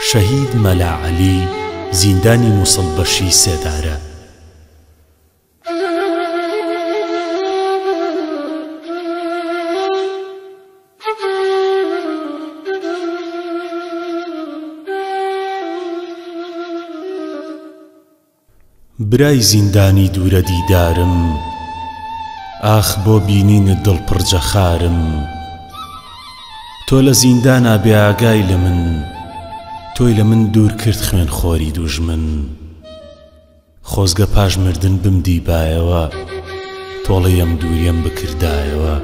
شەهید مەلا عەلی زیندانی موسڵ بەشی سێدارە. برای زیندانی دوورە دیدارم ئاخ بۆ بینینت دڵ پڕ جەخارم تۆ لە زیندانا بێ ئاگای لە من تۆی لە من دوور کرد خوێن خۆری دوژمن خۆزگە پاش مردن بمدیبایەوە تۆڵەی ئەم دووریەم بکردایەوە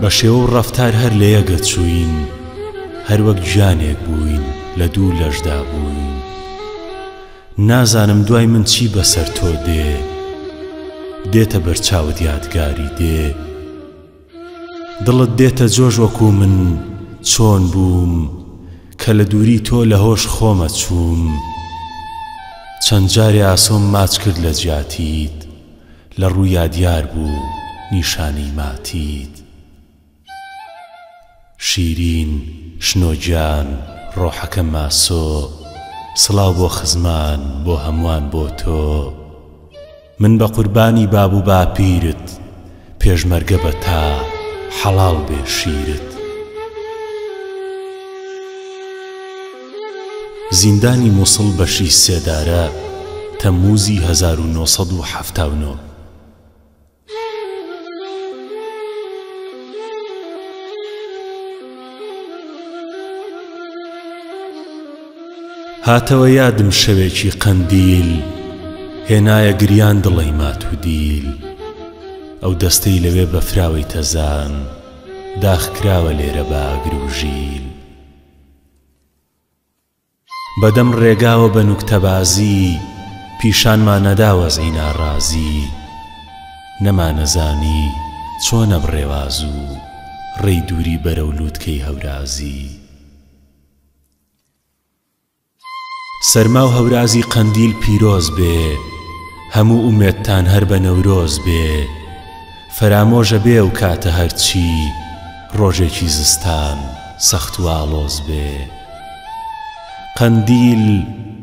بە شێوە و ڕەفتار هەر لە یەک ئەچووین هەر وەک گیانێک بووین لە دوو لەشدا بووین نازانم دوای من چی بەسەر تۆ دێ دێتە بەرچاوت یادگاری دێ دڵت دێتە جۆش وەکو من چۆن بووم کە لە دووری تۆ لە هۆش خۆمە چووم چەند جارێ ئاسۆم ماچ کرد لە جیاتیت لە ڕوویا دیار بوو نیشانەی ماتیت شیرین شنۆ گیان ڕۆحەکەم ئاسۆ سڵاو بۆ خزمان بۆ هەمووان بۆ تۆ من بە قوربانی باب و باپیرت پێشمەرگە بە تا حەڵاڵ بێ شیرت. زیندانی موسڵ بەشی سێدارە تەمموزی 1979. هاتەوە یادم شەوێکی قەندیل هێنایە گریان دڵەی مات و دیل ئەو دەستەی لەوێ بەفراوەی تەزان داخ کراوە لێرە بە ئاگر و ژیل. بەدەم ڕێگاوە بە نوکتەبازی پیشانمان نەدا وەزعی ناڕازی نەمانەزانی چۆنە بڕێواز و ڕێی دووری بەرەو لووتکەی هەورازی سەرما و هەورازی قەندیل پیرۆز بێ هەموو ئومێدتان هەر بە نەورۆز بێ فەرامۆشە بێ ئەو کاتە هەرچی ڕۆژێکی زستان سەخت و ئاڵۆز بێ. قەندیل،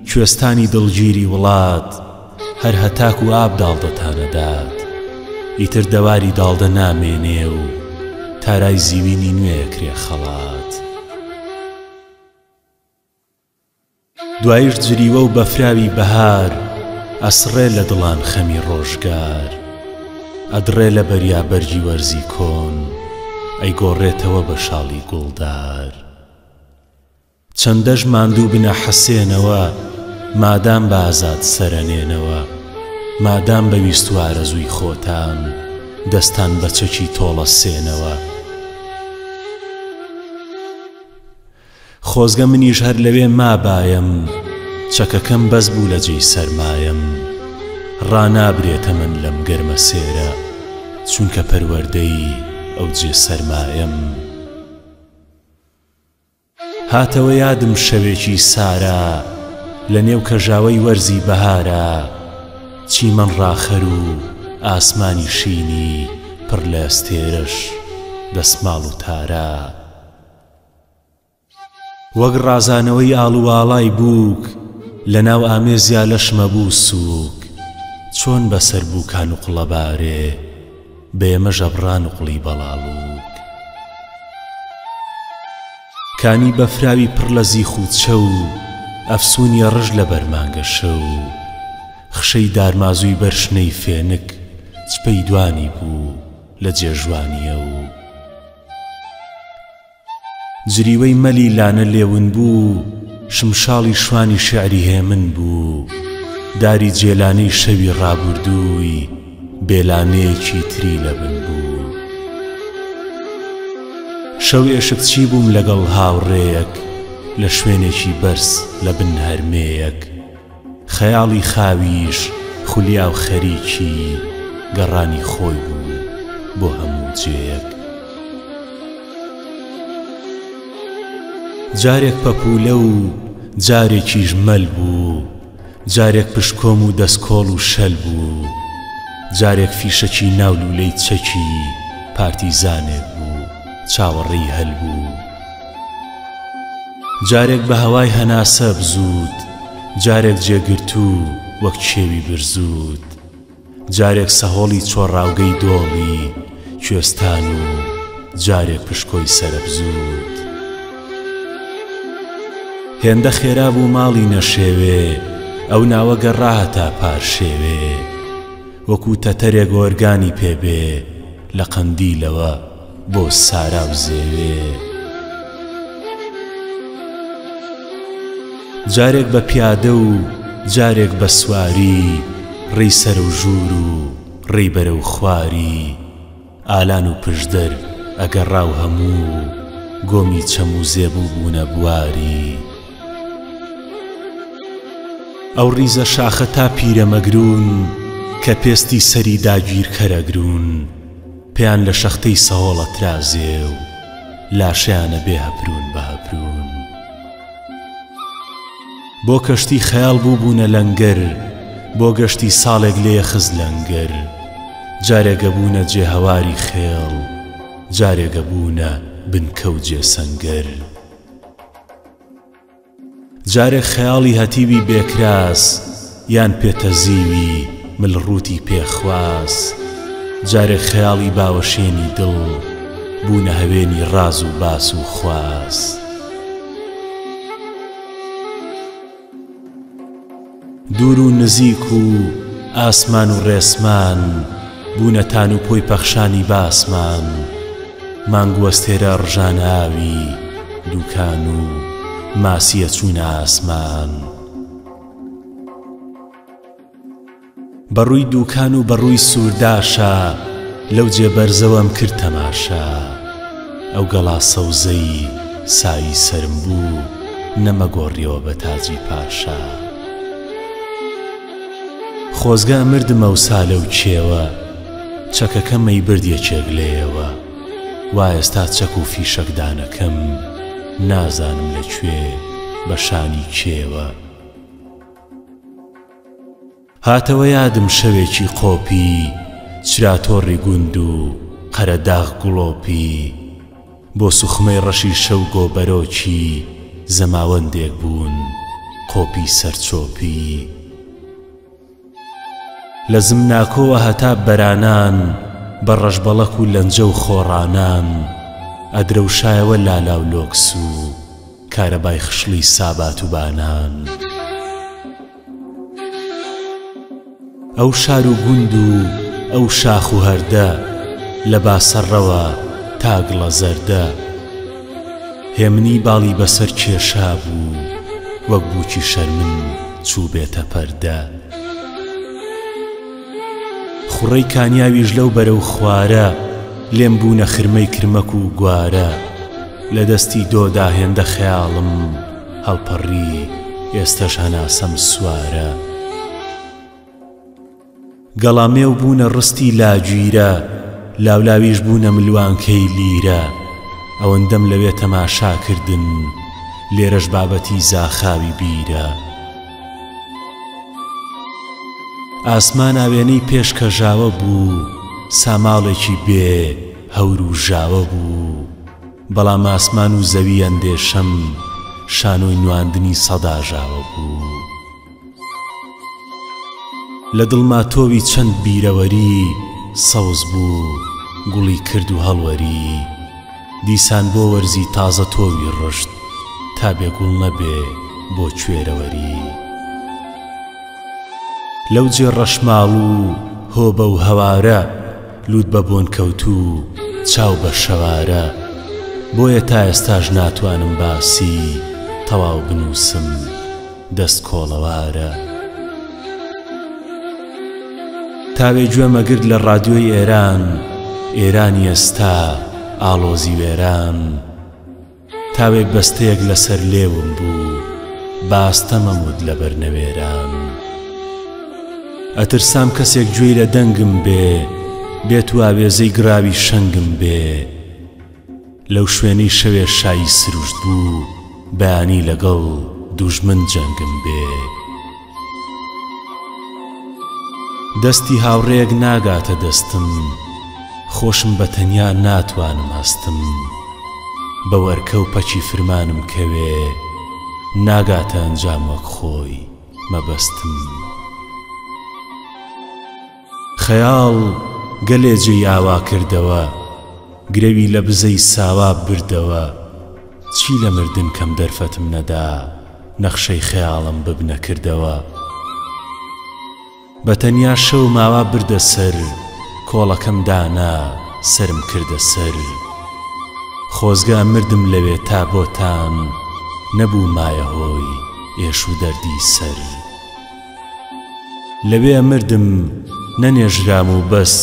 کوێستانی دڵگیری وڵات، هەر هەتاکوو ئاب داڵدەتان ئەدات. ئیتر دەواری داڵدە نامێنێ و تارای زیوینی نوێ ئەکرێ خەڵات. دوایش جریوە و بەفراوی بەهار ئەسڕێ لە دڵان خەمی ڕۆژگار ئەدڕێ لە بەریا بەرگی وەرزی کۆن ئەیگۆڕێتەوە بە شاڵی گوڵدار چەندەش ماندوو بن ئەحەسێنەوە مادام بە ئازاد سەرەنێنەوە مادام بە ویست و ئارەزووی خۆتان دەستان بە چەکی تۆڵە سێنەوە. خۆزگە منیش هەر لەوێ مابایەم چەکەکەم بەس بوو لە جێی سەرمایەم ڕانابرێ تەمەن لەم گەرمە سێرە چونکە پەروەردەی ئەو جێ سەرمایەم هاتەوە یادم شەوێکی سارا لە نێو کەژاوەی وەرزی بەهارا چیمەن ڕاخەر و ئاسمانی شینی پڕ لە ئەستێرەش دەسماڵ و تارا. وەک ڕازانەوەی ئاڵ و ئاڵای بووک لە ناو ئامێزیا لەشمە بوو سووک چۆن بە سەر بووکا نوقڵە بارێ بە ئێمەش ئەبڕا نوقڵی بەڵاڵووک کانی بەفراوی پڕ لە زیخ و چەو ئەفسوونی ئەڕشت لە بەر مانگە شەو خشەی دارمازووی بەر شنەی فێنک چپەی دوانی بوو لە جێژوانیەو. جریوەی مەلی لانە لێ ون بوو شمشاڵی شوانی شیعری هێمن بوو داری جێلانەی شەوی ڕابوردووی بێلانەیەکی تری لە بن بوو شەو ئێشکچی بووم لەگەڵ هاوڕێیەک لە شوێنێکی بەرز لە بن هەرمێیەک خەیاڵی خاویش خولیا و خەریکی گەڕانی خۆی بوو بۆ هەموو جێیەک. جارێک پەپوولە و جارێکیش مەل بوو، جارێک پشتکۆم و دەستکۆڵ و شەل بوو، جارێک فیشەکی ناو لوولەی چەکی پارتیزانێک بوو چاوەڕێی هەل بوو. جارێک بە هەوای هەناسە بزووت، جارێک جێگرتوو وەک کێوی برزووت، جارێک سەهۆڵی چۆڕاوگەی دۆڵی کوێستان و جارێک پشکۆی سەرەبزووت. هێندە خێرا بوو ماڵی نەشێوێ، ئەو ناوە گەڕا هەتا پارشێوێ. وەکوو تەتەرێک ئۆرگانی پێ بێ، لە قەندیلەوە بۆ سارا و زێوێ. جارێک بە پیادە و جارێک بە سواری، ڕێی سەرەو ژوور و ڕێی بەرەو خواری، ئالان و پشدەر ئەگەڕا و هەموو گۆمی چەم و زێ بووبوونە بواری. ئەو ڕیزە شاخە تا پیرەمەگروون کە پێستی سەری داگیرکەر ئەگروون، پێیان لە شەختەی سەهۆڵ ئەترازێ و لاشەیان ئەبێ هەپروون بە هەپروون. بۆ کەشتی خەیاڵ بووبوونە لەنگەر، بۆ گەشتی ساڵێک لێ خست لەنگەر. جارێک ئەبوونە جێ هەواری خێڵ، جارێک ئەبوونە بنکە و جێ سەنگەر. جارێک خەیاڵی هەتیوی بێکراس یان پێ تەزیوی مل ڕووتی پێ خواس جارێک خەیاڵی باوەشێنی دڵ بوونە هەوێنی ڕاز و باس و خواس. دوور و نزیک و ئاسمان و ڕێسمان بوونە تان و پۆی پەخشانی باسمان مانگ و ئەستێرە ڕژانە ئاوی دووکان و ماسییە چوونە ئاسمان. بە ڕووی دووکان و بە ڕووی سوورداشا لەو جێ بەرزەوەم کرد تەماشا ئەو گەڵا سەوزەی سایی سەرم بوو نەمەگۆڕیەوە بە تاجی پاشا خۆزگە ئەمردم ئەوسا لەو کێوە چەکەکەم ئەیبرد یەکێک لێیەوە وا ئێستا چەک و فیشەکدانەکەم نازانم لە کوێ بە شانی کێوە. هاتەوە یادم شەوێکی قۆپی چراتۆڕی گوند و قەرەداغ گوڵۆپی بۆ سوخمەی ڕەشی شەو گۆبەرۆکی زەماوەندێک بوون قۆپی سەرچۆپی لە زمناکۆوە هەتا بەرانان بە ڕەشبەڵەک و لەنجە و خۆڕانان ئەدرەوشایەوە لالا و لۆکس و کارەبای خشڵی سابات و بانان. ئەو شار و گوند و ئەو شاخ و هەردە لە باسەڕەوە تا گڵە زەردە هێمنی باڵی بەسەر کێشابوو وەک بووکی شەرمن چووبێتە پەردە. خوڕەی کانیاویش لەو بەرەو خوارە لێم بوونە خرمەی کرمەک و گوارە لە دەستی دۆدا هێندە خەیاڵم هەڵپەڕی ئێستەش هەناسەم سوارە گەڵامێو بوونە ڕستی لاگیرە لاولاویش بوونە ملوانکەی لیرە ئەوەندەم لەوێ تەماشا کردن لێرەش بابەتی زاخاوی بیرە. ئاسمان ئاوێنەی پێش کەژاوە بوو، ساماڵێکی بێ هەور و ژاوە بوو، بەڵام ئاسمان و زەوی ئەندێشەم شانۆی نواندنی سەدا ژاوە بوو. لە دڵما تۆوی چەند بیرەوەری سەوز بوو، گوڵی کرد و هەڵوەری. دیسان بۆ وەرزی تازە تۆوی ڕشت تا بێ گوڵ نەبێ بۆ کوێرەوەری. لەو جێ ڕەشماڵ و هۆبە و هەوارە لووت بە بۆن کەوتوو چاو بە شەوارە بۆیە تا ئێستاش ناتوانم باسی تەواو بنووسم. دەست کۆڵەوارە. تاوێ گوێم ئەگرت لە ڕادیۆی ئێران، ئێرانی ئێستا ئاڵۆزی وێران. تاوێک بەستەیەک لەسەر لێوم بوو، باستەمەم وت لەبەر نەوێران. ئەترسام کەسێک گوێی لە دەنگم بێ، بێت و ئاوێزەی گڕاوی شەنگم بێ. لەو شوێنەی شەوێ شایی سروشت بوو بەیانی لەگەڵ دوژمن جەنگم بێ. دەستی هاوڕێیەک ناگاتە دەستم خۆشم بە تەنیا ناتوانم هەستم بەو ئەرکە و پەکی فرمانم کەوێ. ناگاتە ئەنجام وەک خۆی مەبەستم. خەیاڵ گەلێ جێی ئاوا کردەوە، گرەوی لە بزەی ساوا بردەوە، چی لە مردن کەم دەرفەتم نەدا، نەخشەی خەیاڵم ببنە کردەوە. بە تەنیا شەوم ئاوا بردە سەر، کۆڵەکەم دانا، سەرم کردە سەر. خۆزگە ئەمردم لەوێ تا بۆتان نەبوومایە هۆی ئێش و دەردی سەر. لەوێ ئەمردم نەنێژرام و بەس،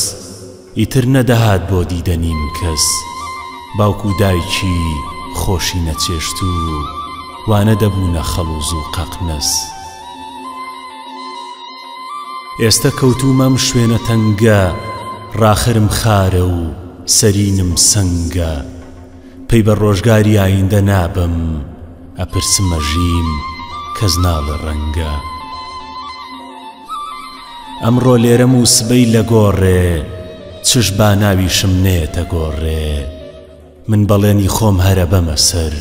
ئیتر نەدەهات بۆ دیدەنیم کەس، باوک و دایکی خۆشی نەچێشت و وا نەدەبوونە خەڵووز و قەقنەس. ئێستە کەوتوومە ئەم شوێنە تەنگە، ڕاخەرم خارە و سەرینم سەنگە، پەی بە ڕۆژگاری ئایندە نابەم، ئەپرسم ئەژیم کەس ناڵێ ڕەنگە. ئەمڕۆ لێرەم و سبەی لە گۆڕێ، چش با ناویشم نەیەتە گۆڕێ. من بەڵێنی خۆم هەر ئەبەمە سەر،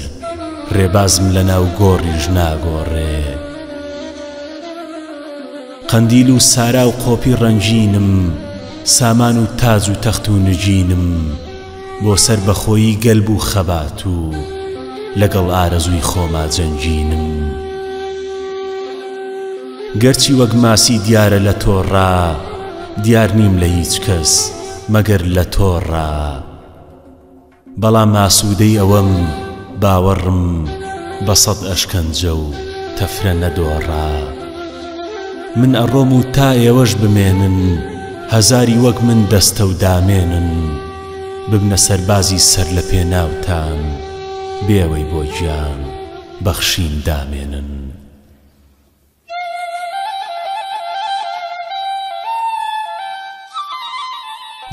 ڕێبازم لە ناو گۆڕیش ناگۆڕێ. قەندیل و سارا و قۆپی ڕەنگینم، سامان و تاج و تەخت و نگینم، بۆ سەربەخۆیی گەل بوو خەبات و لەگەڵ ئارەزووی خۆما جەنگینم. گەرچی وەک ماسی دیارە لە تۆڕا، دیار نیم لە هیچ کەس مەگەر لە تۆڕا. بەڵام ئاسوودەی ئەوەم باوەڕم بە سەد ئەشکەنجە و تەفرە نەدۆڕا. من ئەڕۆم و تا ئێوەش بمێنن، هەزاری وەک من دەستە و دامێنن، ببنە سەربازی سەر لە پێناوتان، بێ ئەوەی بۆ گیان بەخشین دامێنن.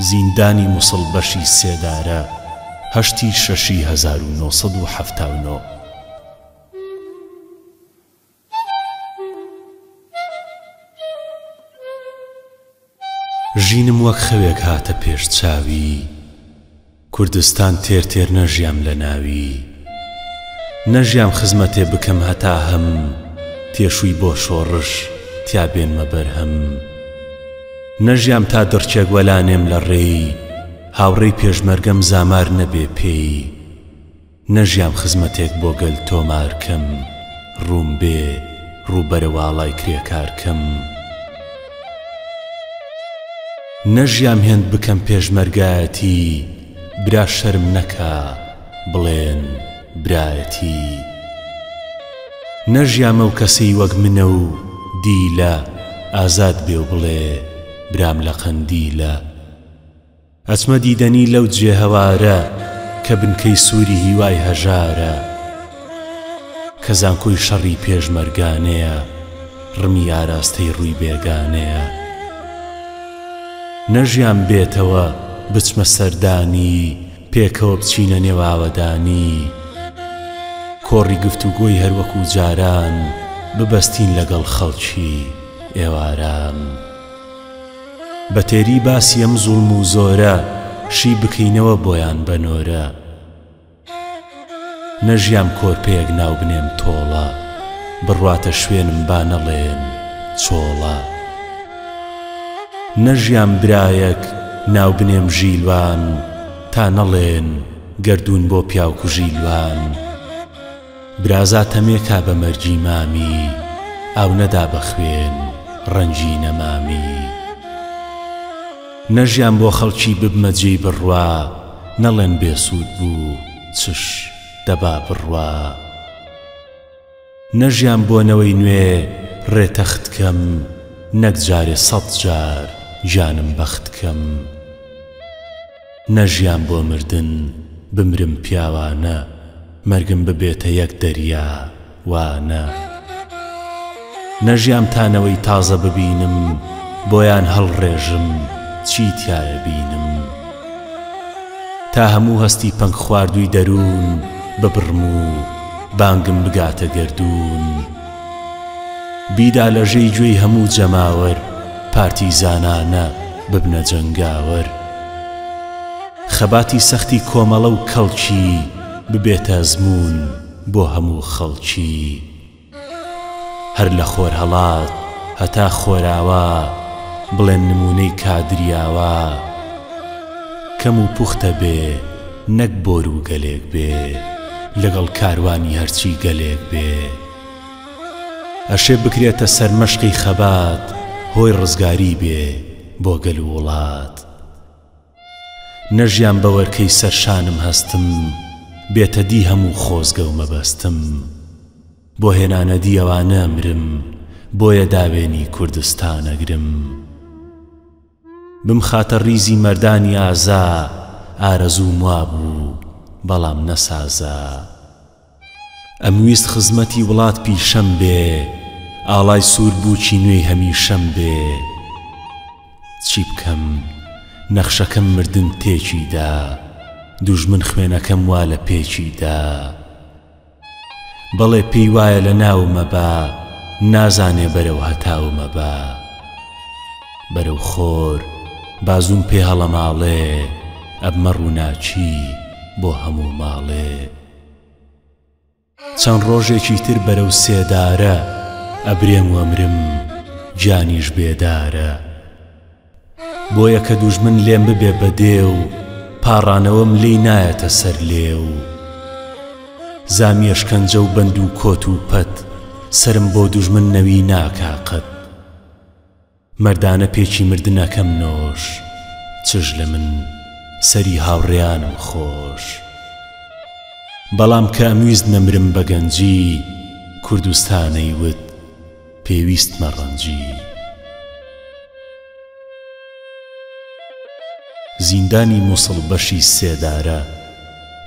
زیندانی موسڵ بەشی سێدارە هەشتی شەشی 1979. ژینم وەک خەوێک هاتە پێش چاوی کوردستان تێر تێر نەژیام لە ناوی نەژیام خزمەتێ بکەم هەتا هەم تێشووی بۆ شۆڕش تیا بێنمە بەرهەم نەژیام تا دڕکێک وەلا نێم لە ڕێی هاوڕێی پێشمەرگەم زامار نەبێ پێی نەژیام خزمەتێک بۆ گەل تۆمار کەم ڕووم بێ ڕوو بەرەو ئاڵای کرێکار کەم نەژیام هێند بکەم پێشمەرگایەتی برا شەرم نەکا بڵێن برایەتی نەژیام ئەو کەسەی وەک منە و دیلە ئازاد بێ و بڵێ برام لە قەندیلە. ئەچمە دیدەنی لەو جێهەوارە کە بنکەی سووری هیوای هەژارە کە زانکۆی شەڕی پێشمەرگانەیە ڕمی ئاراستەی ڕووی بێگانەیە نەژیام بێتەوە بچمە سەردانی پێکەوە بچینە نێو ئاوەدانی کۆڕی گفتوگۆی هەر وەکوو جاران ببەستین لەگەڵ خەڵکی ئێواران. بە تێری باسی ئەم زوڵم و زۆرە شی بکەینەوە بۆیان بە نۆرە نەژیام کۆرپەیەک ناو بنێم تۆڵە بڕواتە شوێنم با نەڵێن چۆڵە نەژیام برایەک ناو بنێم ژیلوان تا نەڵێن گەردوون بۆ پیاوکوژی لوان. برازا تەمێکا بە مەرگی مامی ئاو نەدا بە خوێن ڕەنگی نەمامی نەژیام بۆ خەڵکی ببمە جێی بڕوا نەڵێن بێ سوود بوو چش دەبا بڕوا نەژیام بۆ نەوەی نوێ ڕێ تەخت کەم نەک جارێ سەد جار گیانم بەخت کەم نەژیام بۆ مردن بمرم پیاوانە مەرگم ببێتە یەک دەریا وانە نەژیام تا نەوەی تازە ببینم بۆیان هەڵڕێژم چی تیایە بینم تا هەموو هەستی پەنگ خواردووی دەروون ببڕم و بانگم بگاتە گەردوون بیدا لە ژێی گوێی هەموو جەماوەر پارتی زانانە ببنە جەنگاوەر. خەباتی سەختی کۆمەڵە و کەڵکی ببێتە ئەزموون بۆ هەموو خەڵکی. هەر لە خۆرهەڵات هەتا خۆراوا بڵێن نموونەی کادریاوا کەم و پوختە بێ نەک بۆر و گەلێک بێ لەگەڵ کاروانی هەرچی گەلێک بێ ئەشێ بکرێتە سەرمەشقی خەبات هۆی ڕزگاری بێ بۆ گەل و وڵات. نەژیام بە وەرکەی سەر شانم هەستم بێتە دی هەموو خۆزگە و مەبەستم بۆ هێنانە دی ئەوانە ئەمرم بۆیە داوێنی کوردستان ئەگرم بمخاتە ڕیزی مەردانی ئازا ئارەزووم وابوو بەڵام نەسازا. ئەمویست خزمەتی وڵات پیشەم بێ ئاڵای سوور بووکی نوێی هەمیشەم بێ چی بکەم نەخشەکەم مردن تێکی دا دوژمن خوێنەکەم وا لە پێکی دا بەڵێ پێی وایە لە ناومە با نازانێ بەرەو هەتاومە با بەرەو خۆر بازووم پێ هەڵەماڵێ ئەبمە ڕووناکی بۆ هەموو ماڵێ. چەند ڕۆژێکی تر بەرەو سێدارە ئەبرێم و ئەمرم گیانیش بێدارە بۆیە کە دوژمن لێم ببێ بە دێو پاڕانەوەم لێی نایەتە سەر لێو زامی ئەشکەنجە و بەند و کۆت و پەت سەرم بۆ دوژمن نەوی ناکا قەت. مەردانە پێکی مردنەکەم نۆش چش لە من سەری هاوڕێیانم خۆش بەڵام کە ئەمویست نەمرم بە گەنجی کوردستانەی وت پێویستمە ڕەنجی. زیندانی موسڵ بەشی سێدارە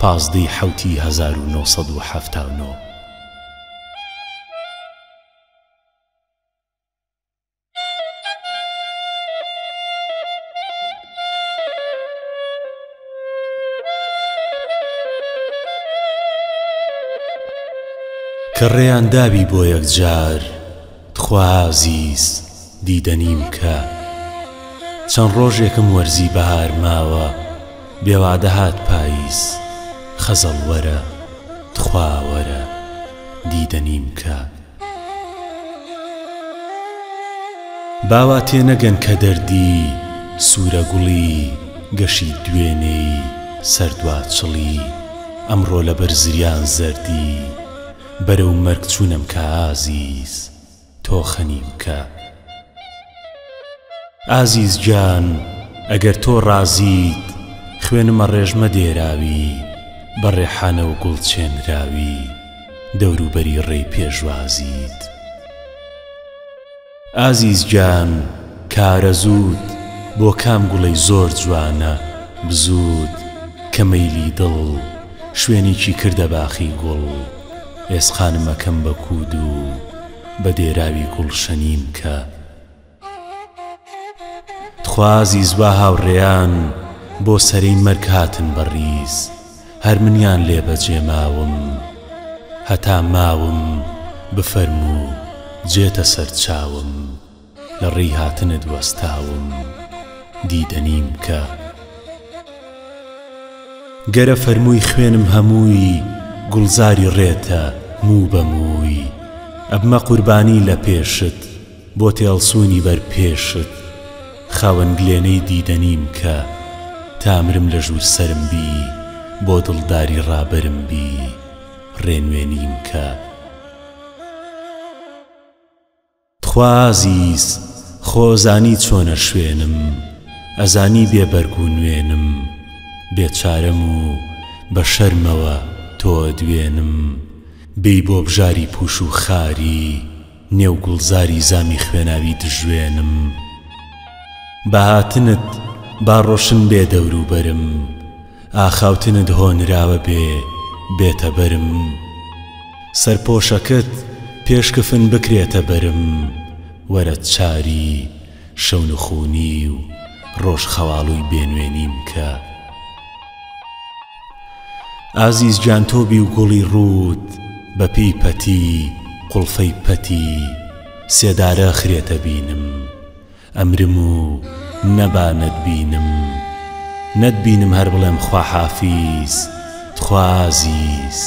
پازدەی حەوتی 1979. کە ڕێیان دابی بۆ یەکجار تخوا ئازیز دیدەنیم کە چەند ڕۆژێکم وەرزی بەهار ماوە بێ وادە هات پاییز خەزەڵ وەرە تخوا وەرە دیدەنیم کە. با وا تێنەگەن کە دەردی سوورە گوڵی گەشی دوێنێی سەر دوا چڵی ئەمڕۆ لەبەر زریان زەردی بەرەو مەرگ چوونم کە ئازیز تۆ خەنیم کە. ئازیز گیان ئەگەر تۆ ڕازیت خوێنم ئەڕێژمە دێراوی بە ڕێحانە و گوڵ چێنراوی دەوروبەری ڕێی پێشوازیت. ئازیز گیان کارەزووت بۆ کام گوڵەی زۆر جوانە بزووت کە مەیلی دڵ شوێنێکی کردە باخی گوڵ ئێسقانمەکەم بە کوود و بە دێراوی گوڵ شەنیم کە. تخوا ئازیز وا هاوڕێیان بۆ سەرەی مەرگ هاتن بە ڕیز هەر منیان لێ بەجێ ماوم هەتا ماوم بفەرموو جێتە سەر چاوم لە ڕێی هاتنت وەستاوم دیدەنیم کە. گەرە فەرمووی خوێنم هەمووی گوڵزاری ڕێتە موو بە مووی ئەبمە قوربانی لە پێشت بۆ تێڵسوونی بەر پێشت خاوەن گلێنەی دیدەنیم کە تا مرم لە ژوور سەرم بی بۆ دڵداری ڕابەرم بی ڕێنوێنیم کە. تخوا ئازیز خۆ ئەزانی چۆنە شوێنم ئەزانی بێ بەرگ و نوێنم بێ چارەم و بە شەرمەوە تۆ ئەدوێنم بێی بۆ بژاری پوش و خاری نێو گوڵزاری زامی خوێناوی دژوێنم بە هاتنت با ڕۆشن بێ دەوروبەرم ئاخاوتنت هۆنراوە بێ بێتە بەرم سەرپۆشەکەت پێش کفن بکرێتە بەرم وەرە چاری شەونخونی و ڕۆژ خەواڵووی بێ نوێنیم کە. ئازیز گیان تۆ بی و گوڵی ڕووت بە پێی پەتی قوڵفەی پەتی سێدارە ئەخرێتە بینم ئەمرم و نەبا نەتبینم نەتبینم هەر بڵێم خواحافیز تخوا ئازیز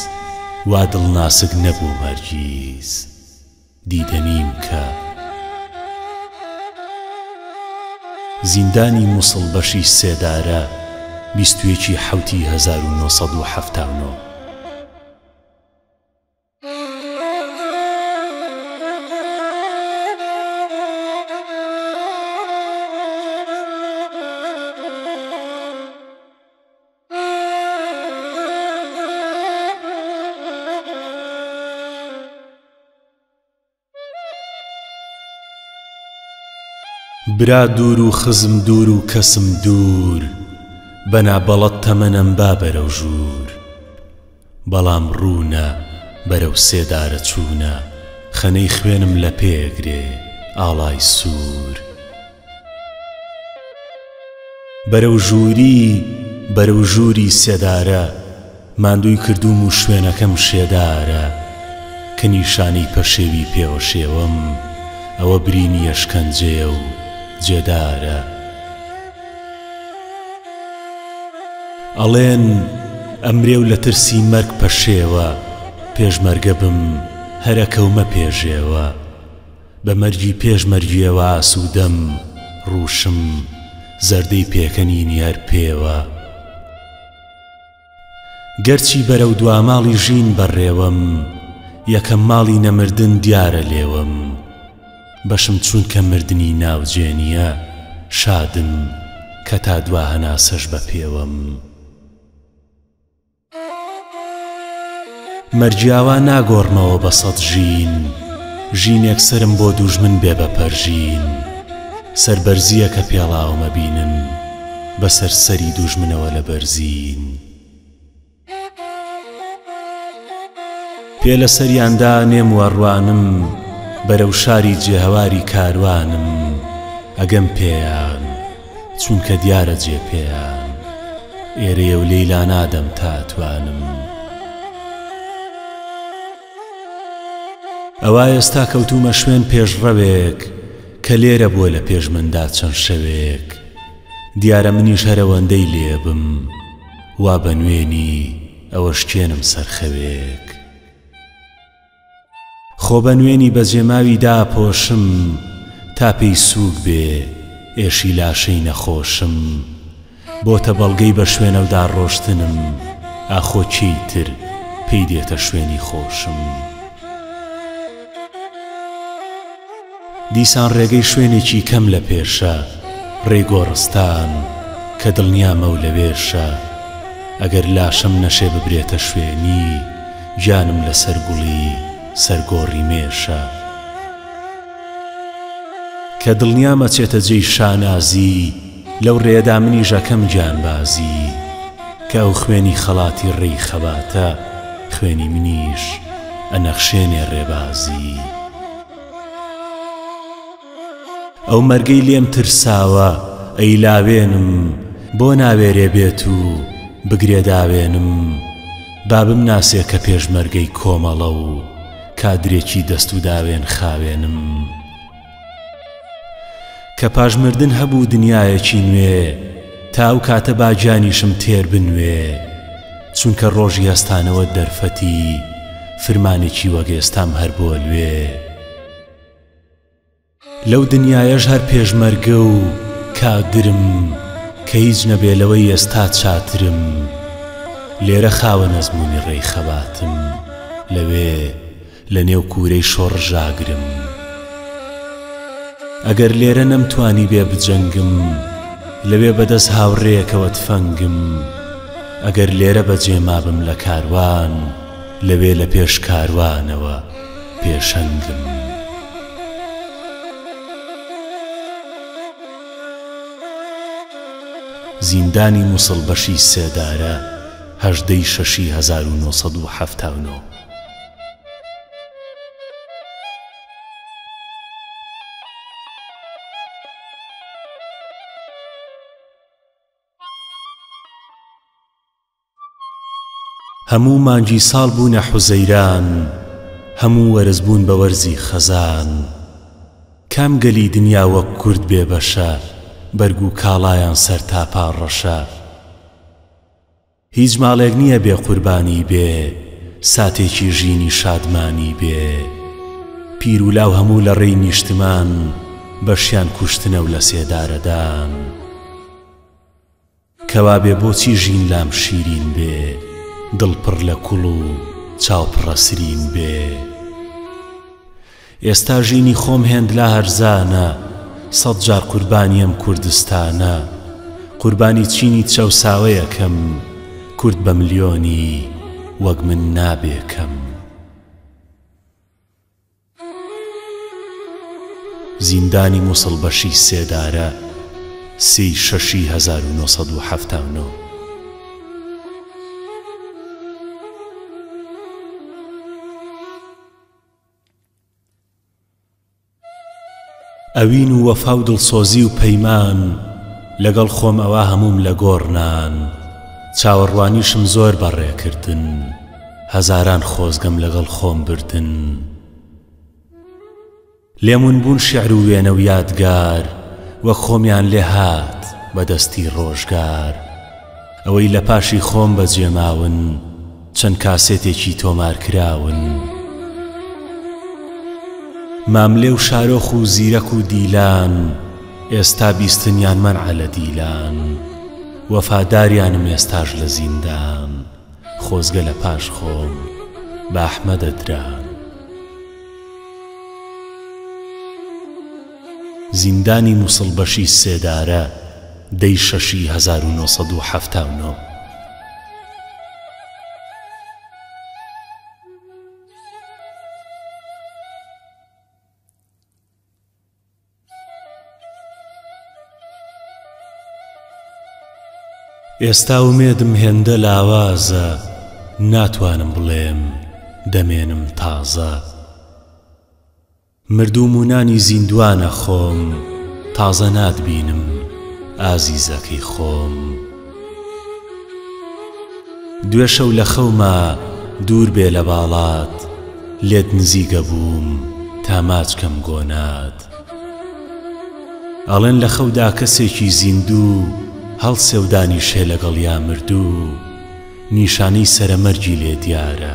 وا دڵ ناسک نەبووم هەرگیز. دیدەنیم کە. زیندانی موسڵ بەشی سێدارە 21 ی حەوتی 1979. برا دوور و خزم دوور و کەسم دوور بە نابەڵەد تەمەنم با بەرەو ژوور بەڵام ڕوونە بەرەو سێدارە چوونە خەنەی خوێنم لە پێ ئەگرێ ئاڵای سوور. بەرەو ژووری بەرەو ژووری سێدارە ماندووی کردووم و شوێنەکەم شێدارە کە نیشانەی پەشێوی پێوە شێوەم ئەوە برینی ئەشکەنجەیە و جێدارە ئەڵێن ئەمرێ و لە ترسی مەرگ پەشێوە پێشمەرگە بم هەر ئەکەومە پێژێوە. بە مەرگی پێش مەرگیەوە ئاسوودەم ڕووشم زەردەی پێکەنینی هەر پێوە گەرچی بەرەو دواماڵی ژین بەڕێوەم یەکەم ماڵی نەمردن دیارە لێوەم بەشم چونکە مردنی ناوجێ نییە شادم کە تا دوا هەناسەش بە پێوەم. مەرگیاوا ناگۆڕمەوە بە سەد ژین ژینێک سەرم بۆ دوژمن بێ بە پەرژین سەربەرزییە کە پێڵاوم ئەبینن بەسەر سەری دوژمنەوە لە بەرزین پێ لە سەریان دانێم و ئەڕوانم بەرەو شاری جێهەواری کاروانم ئەگەم پێیان چونکە دیارە جێ پێیان ئێرەیە و لێی لانادەم تا ئەتوانم. ئەوا ئێستا کەوتوومە شوێن پێشڕەوێک کە لێرە بووە لە پێش مندا چەند شەوێک دیارە منیش هەر ئەوەندەی لێ بم وا بە نوێنی ئەوەشکێنم سەرخەوێک. خۆ بە نوێنی بەجێماوی داپۆشم تا پێی سووک بێ ئێشی لاشەی نەخۆشم بۆتە بەڵگەی بە شوێنەودا ڕۆشتنم ئاخۆ کێی تر پێی دێتە شوێنی خۆشم دیسان ڕێگەی شوێنێکی کەم لە پێشە ڕێی گۆڕستان کە دڵنیامە و لەوێشە ئەگەر لاشەم نەشێ ببرێتە شوێنی گیانم لەسەر گوڵی سەر گۆڕی مێشە کە دڵنیام ئەچێتە جێی شانازی لەو ڕێیەدا منیش ئەکەم گیانبازی کە ئەو خوێنی خەڵاتی ڕێی خەباتە خوێنی منیش ئەنەخشێنێ ڕێبازی. ئەو مەرگەی لێم ترساوە ئەیلاوێنم بۆ ناوێرێ بێت و بگرێ داوێنم با بمناسێ کە پێشمەرگەی کۆمەڵە و کادرێکی دەست و داوێن خاوێنم کە پاش مردن هەبوو دنیایەکی نوێ تا ئەو کاتە با گیانیشم تێر بنوێ چونکە ڕۆژی هەستانەوە دەرفەتی فرمانێکی وەک ئێستام هەر بۆ لوێ. لەو دنیایەش هەر پێشمەرگە و کادرم کە هیچ نەبێ لەوەی ئێستا چاترم لێرە خاوەن ئەزموونی ڕێی خەباتم لەوێ لە نێو کوورەی شۆڕش ئاگرم ئەگەر لێرە نەمتوانیبێ بجەنگم لەوێ بەدەست هاوڕێیەکەوە تفەنگم ئەگەر لێرە بەجێ مابم لە کاروان لەوێ لە پێش کاروانەوە پێشەنگم. زیندانی موسڵ بەشی سێدارە 18 ی شەشی 1979. هەموو مانگی ساڵ بوونە حوزەیران هەموو وەرز بوون بە وەرزی خەزان کام گەلی دنیا وەک کورد بێ بەشە بەرگ و کاڵایان سەرتاپا ڕەشە هیچ ماڵێک نییە بێ قوربانی بێ ساتێکی ژینی شادمانی بێ. پیر و لاو هەموو لە ڕێی نیشتمان بەشیان کوشتنە و لە سێدارەدان. کەوابێ بۆچی ژین لام شیرین بێ دڵ پڕ لە کوڵ و چاو پڕە سرین بێ؟ ئێستا ژینی خۆم هێند لا هەرزانە سەد جار قوربانی ئەم کوردستانە قوربانی چینی چەوساوەیەکەم کورد بە ملیۆنی وەک من نابێ کەم. زیندانی موسڵ بەشی سێدارە سێی شەشی 1979. ئەوین و وەفا و دڵسۆزی و پەیمان لەگەڵ خۆم ئەوا هەمووم لە گۆڕ نان چاوەڕوانیشم زۆر بەڕێ کردن هەزاران خۆزگەم لەگەڵ خۆم بردن لێم ون بوون شیعر و وێنە و یادگار وەک خۆمیان لێ هات بە دەستی ڕۆژگار ئەوەی لە پاشی خۆم بەجێ ماون چەند کاسێتێکی تۆمار کراون. ماملێ و شارۆخ و زیرەک و دیلان ئێستا بیستنیان مەنعە لە دیلان وەفاداریانم ئێستاش لە زیندان خۆزگە لە پاش خۆم بە ئەحمەدە دران. زیندانی موسڵ بەشی سێدارە دەی شەشی 1979. ئێستا ئومێدم هێندە لاوازە ناتوانم بڵێم دەمێنم تازە. مردووم و نانی زیندووان ئەخۆم تازە ناتبینم ئازیزەکەی خۆم دوێ شەو لە خەوما دوور بێ لە باڵات لێت نزیک ئەبووم تا ماچ کەم گۆنات ئەڵێن لە خەودا کەسێکی زیندوو هەڵسێ و دانیشێ لەگەڵیا مردوو نیشانەی سەرەمەرگی لێ دیارە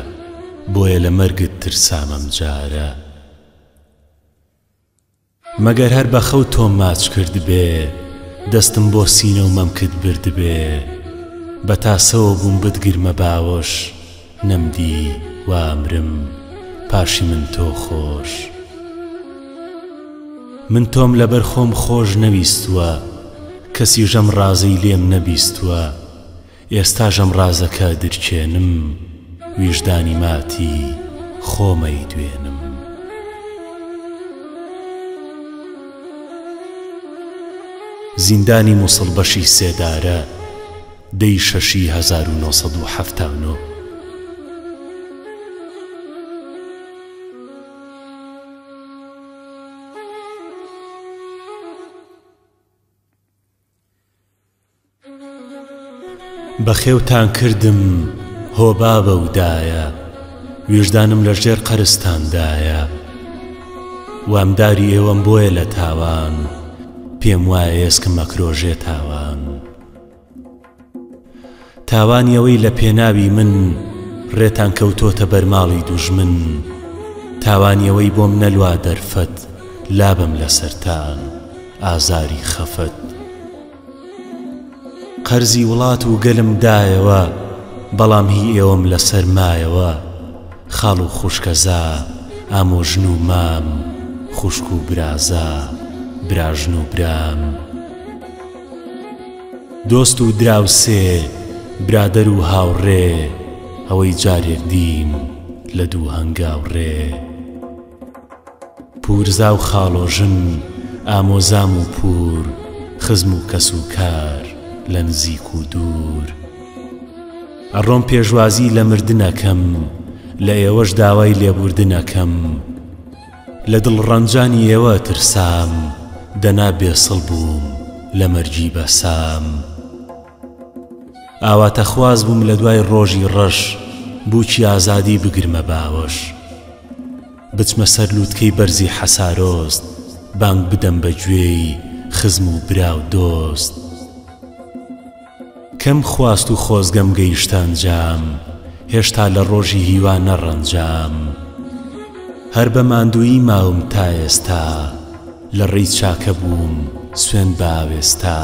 بۆیە لە مەرگت ترسام ئەم جارە. مەگەر هەر بە خەو تۆم ماچ کردبێ دەستم بۆ سینە و مەمکت بردبێ بە تاسەوە بووم بتگرمە باوەش نەمدی وا ئەمرم پاشی من تۆ خۆش من تۆم لەبەر خۆم خۆش نەویستووە کەسیش ئەم ڕازەی لێم نەبیستووە ئێستاش ئەم ڕازەکە ئەدرکێنم ویژدانی ماتی خۆم ئەیدوێنم. زیندانی موسڵ بەشی سێدارە دەی شەشی 1979. بەخێوتان کردم هۆ بابە و دایە ویژدانم لە ژێر قەرزتاندایە وامداری ئێوەم بۆیە لە تاوان پێم وایە ئێسکم ئەکرۆژێ تاوان تاوانی ئەوەی لە پێناوی من ڕێتان کەوتۆتە بەر ماڵی دوژمن تاوانی ئەوەی بۆم نەلوا دەرفەت لابەم لەسەرتان ئازاری خەفەت قەرزی وڵات و گەلم دایەوە بەڵام هی ئێوەم لەسەر مایەوە خاڵ و خوشکەزا ئامۆژن و مام خوشک و برازا براژن و برام دۆست و دراوسێ برادەر و هاوڕێ ئەوەی جارێک دیم لە دوو هەنگاو ڕێ. پوورزا و خاڵۆژن، ئامۆزام و پوور، خزم و کەس و کار لە نزیک و دوور. ئەڕۆم پێشوازی لە مردن ئەکەم، لە ئێوەش داوای لێبووردن ئەکەم. لە دڵ ڕەنجانی ئێوە ئەترسام، دەنا بێسڵ بووم لە مەرگی بەسام. ئاواتەخواز بووم لە دوای ڕۆژی ڕەش، بووکی ئازادی بگرمە باوەش. بچمە سەر لووتکەی بەرزی حەسارۆست بانگ بدەم بە گوێی خزم و برا و دۆست. کەم خواست و خۆزگەم گەیشتە ئەنجام هێشتا لە ڕۆژی هیوا نەڕەنجام. هەر بە ماندوویی ماوم تا ئێستا، لە ڕێی چاکە بووم سوێند بە ئاوێستا.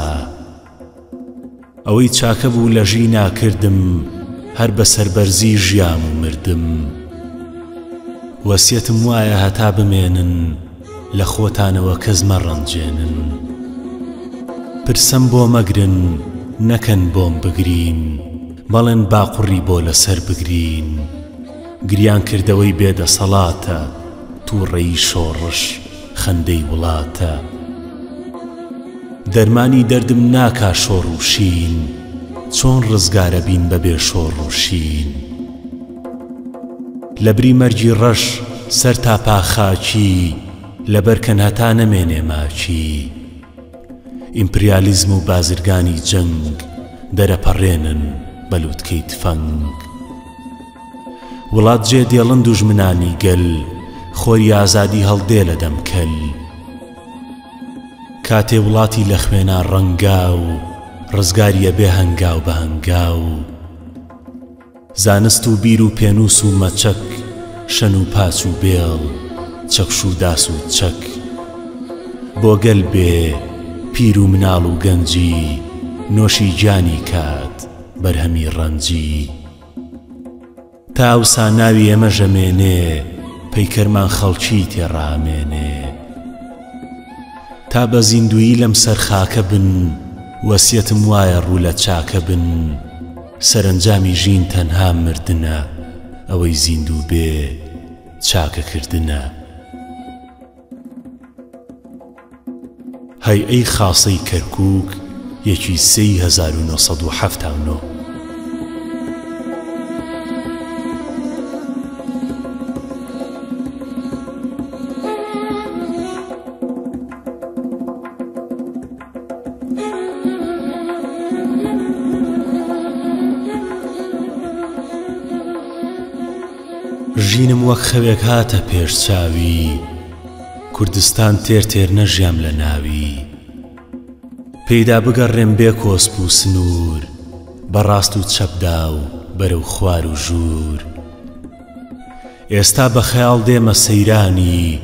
ئەوەی چاکە بوو لە ژینا کردم، هەر بە سەربەرزی ژیام و مردم. وەسیەتم وایە هەتا بمێنن، لە خۆتانەوە کەس مەڕەنجێنن. پرسەم بۆ مەگرن، نەکەن بۆم بگرین، مەڵێن با قوڕی بۆ لەسەر بگرین. گریان کردەوەی بێ دەسەڵاتە، تووڕەیی شۆڕش خەندەی وڵاتە. دەرمانی دەردم ناکا شۆڕ و شین، چۆن ڕزگارەبین بەبێ شۆڕ و شین؟ لەبری مەرگی ڕەش سەر تا پا خاکی، لەبەر کەن هەتا نەمێنێ ماکی. ئیمپریالیزم و بازرگانی جەنگ، دەرەپەڕێنن بە لوتکەی تفەنگ. وڵات جێ دێڵن دوژمنانی گەل، خۆری ئازادی هەڵدێ لە دەم کەل. کاتێ وڵاتی لە خوێنا ڕەنگاو، ڕزگاری ئەبێ هەنگاو بە هەنگاو. زانست و بیر و پێنووس و مەچەک، شەن و پاچ و بێڵ، چەکش و داس و چەک. بۆ گەل بێ، پیر و مناڵ و گەنجی، نۆشی گیانی کات، بەرهەمی ڕەنجی. تا ئەوسا ناوی ئێمەش ئەمێنێ، پەیکەرمان خەڵکی تێ ڕائەمێنێ. تا بە زیندوویی لەم سەر خاکە بن، وەسیەتم وایە ڕوو لە چاکە بن. سەرەنجامی ژین تەنها مردنە، ئەوەی زیندوو بێ چاکە کردنە. هەیئەی خاسەی کەرکووک یەکی سێی 1979. ژینم وەک خەوێک هاتە پێش چاوی کوردستان تێر تێر نەژیام لە ناوی پێیدا بگەڕێم بێ کۆسپ و سنوور بە ڕاست و چەپدا و بەرەو خوار و ژوور ئێستا بە خەیاڵ دێمە سەیرانی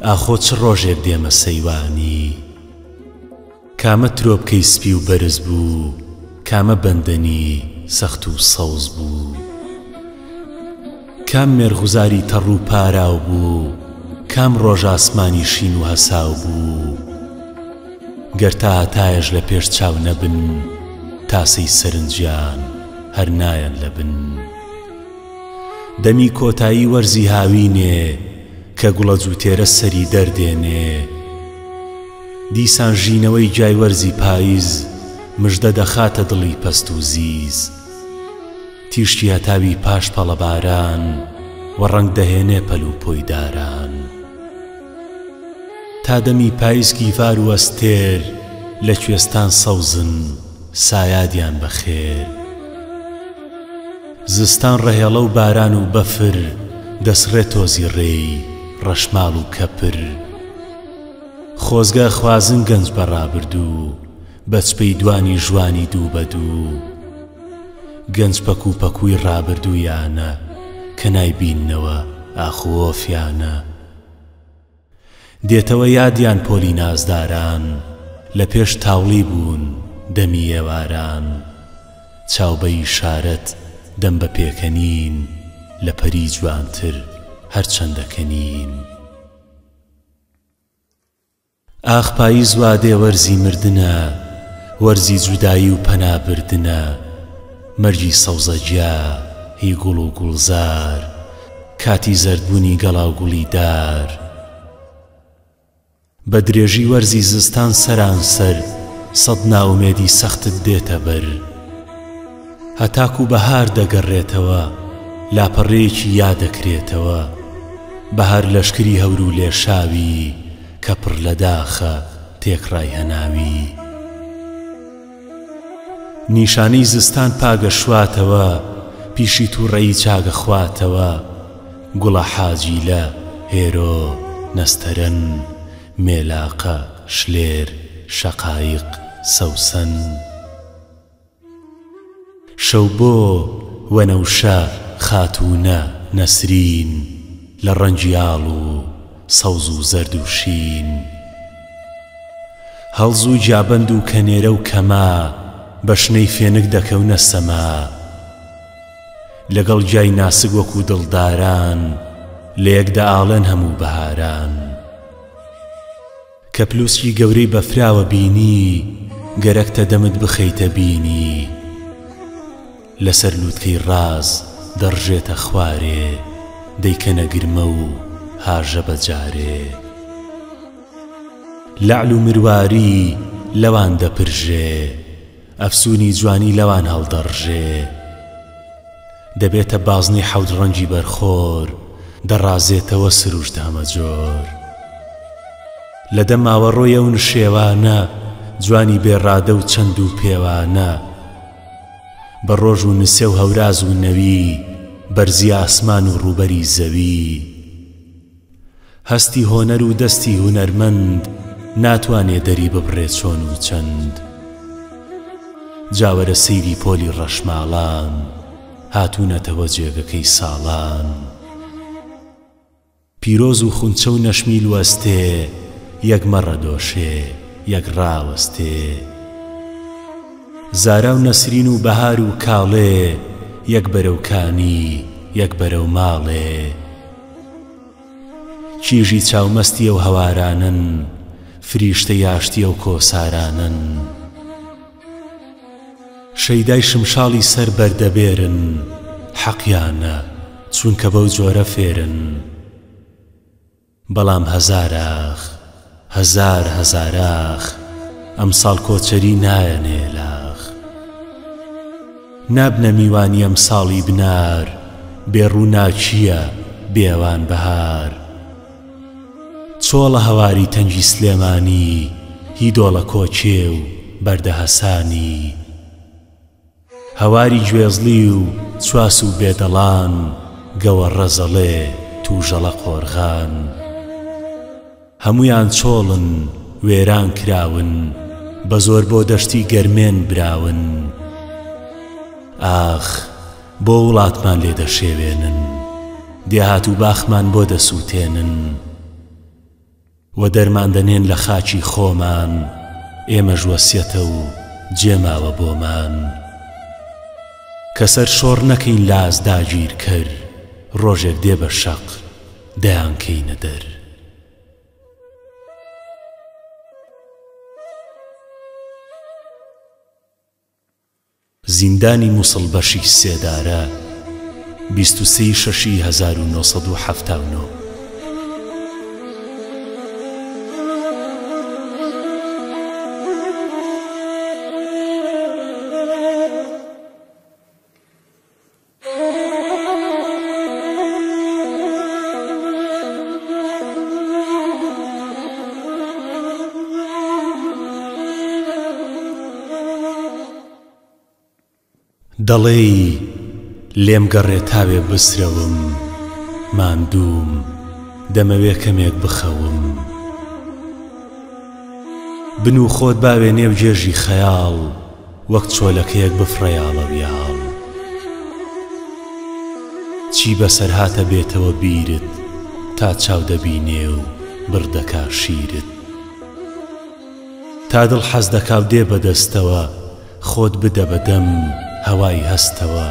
ئاخۆ چ ڕۆژێک دێمە سەیوانی کامە ترۆپکەی سپی و بەرز بوو، کامە بەندەنی سەخت و سەوز بوو؟ کام مێرغوزاری تەڕ و پاراو بوو، کام ڕۆژ ئاسمانی شین و هەساو بوو؟ گەر تا هەتایەش لە پێش چاو نەبن، تاسەی سەرنجیان هەر نایەن لە بن. دەمی کۆتایی وەرزی هاوینێ، کە گوڵە جووتێرە سەری دەردێنێ، دیسان ژینەوەی گیای وەرزی پایز مژدە دەخاتە دڵی پەست و زیز. تیشکی هەتاوی پاش پەڵەباران وە ڕەنگ دەهێنێ پەل و پۆی داران. تا دەمی پایز گیڤار و ئەستێر لە کوێستان سەوزن سایادیان بە خێر. زستان ڕەهێڵە و باران و بەفر دەسڕێ تۆزی ڕێی ڕەشماڵ و کەپر. خۆزگە ئەخوازن گەنج بە ڕابردوو بە چپەی دوانی ژوانی دوو بە دوو گەنج پەکوو پەکووی ڕابردوویانە کە نایبیننەوە ئاخ و ئۆفیانە دێتەوە یادیان پۆلی نازداران لە پێش تاوڵی بوون دەمی ئێواران چاو بە ئیشارەت دەم بە پێکەنین لە پەری جوانتر هەرچەندە کەنین. ئاخ پاییز وا دێ وەرزی مردنە وەرزی جودایی و پەنا بردنە مەرگی سەوزەگیا هی گوڵ و گوڵزار کاتی زەردبوونی گەڵاو گوڵی دار بە درێژی وەرزی زستان سەرانسەر سەد نائومێدی سەختت دێتە بەر. هەتاکو بەهار دەگەڕێتەوە لاپەڕەیەکی یا دەکرێتەوە بەهار لەشکری هەورو لێشاوی کە پڕ لە داخە تێکڕای هەناوی نیشانەی زستان پاگەشواتەوە پیشی توڕەیی چاگەخواتەوە گوڵە حاجیلە هێرۆ نەستەرەن مێلاقە شلێر شەقایق سەوسەن. شەوبۆ، وەنەوشە، خاتوونە، نەسرین. لە ڕەنگی ئاڵ و سەوز و زەرد و شین. هەڵز و گیابەند و کەنێرە و کەما بە شنەی فێنک دەکەونە سەما. لەگەڵ گیای ناسک وەکوو دڵداران لە یەک دەئاڵێن هەموو بەهاران. کە پلوسکی گەورەی بەفراوە بینی گەرەکتە دەمت بخەیتە بینی لەسەر لوتکەی ڕاز دەڕژێتە خوارێ دەیکەنە گرمە و هاژە بە جارێ لەعل و مرواری لەوان دەپرژێ ئەفسوونی جوانی لەوان هەڵدەڕژێ. دەبێتە بازنەی حەوت ڕەنگی بەرخۆر، دەڕازێتەوە سروشت هەمەجۆر. لە دە ماوەڕۆی ئەو نشێوانە، جوانی بێ ڕادە و چەند و پێوانە. بە ڕۆژ و نسێو هەوراز و نەوی، بەرزی ئاسمان و ڕووبەری زەوی. هەستی هۆنەر و دەستی هونەرمەند ناتوانێ دەری ببڕێ چۆن و چەند. جا وەرە سەیری پۆلی ڕەشماڵان هاتوونەتەوە جێگەکەی ساڵان. پیرۆز و خونچە و نەشمیل وەستێ یەک مەڕە دۆشێ یەک ڕاوەستێ. زارا و نەسرین و بەهار و کاڵێ یەک بەرەو کانی یەک بەرەو ماڵێ. کیژی چاومەستی ئەو هەوارانەن، فریشتەی ئاشتی ئەو کۆسارانەن. شەیدای شمشاڵی سەر بەردەبێرن، حەقیانە، چونکە بەو جۆرە فێرن. بەڵام هەزاراخ، هەزار هەزاراخ، ئەمساڵ کۆچەری نایەنێ لاخ. نابنە میوانی ئەمساڵی بنار، بێ ڕووناکییە بێ ئەوان بەهار. چۆڵە هەواری تەنگی سلێمانی، هی دۆڵە کۆکێ و بەردە هەسانی. هەواری گوێزڵی و چواس و بێدەڵان، گەوەڕە زەڵێ تووژەڵە قۆرغان. هەموویان چۆڵن، وێران کراون، بە زۆر بۆ دەشتی گەرمێن براون. ئاخ، بۆ وڵاتمان لێ دەشێوێنن، دێهات و باخمان بۆ دەسووتێنن. وەدەرمان دەنێن لە خاکی خۆمان، ئێمەش وەسیەتە و جێ ماوە بۆمان. کە سەر شۆڕ نەکەین لاس داگیرکەر، ڕۆژێک دێ بە شەق دەیانکەینە دەر. زیندانی موسڵ بەشی سێدارە، 23 ی شەشی 1979. دەڵێی لێم گەڕێ تاوێ بسرەوم ماندووم دەمەوێ کەمێک بخەوم بنوو خۆت باوێ نێو گێژی خەیاڵ وەک چۆلەکەیەک بفڕە یاڵەویاڵ. چی بەسەرهاتە بێتەوە بیرت تا چاو دەبینێ و بڕ دەکا شیرت. تا دڵ حەز دەکا و دێ بە دەستەوە خۆت بدە بە دەم هەوای هەستەوە.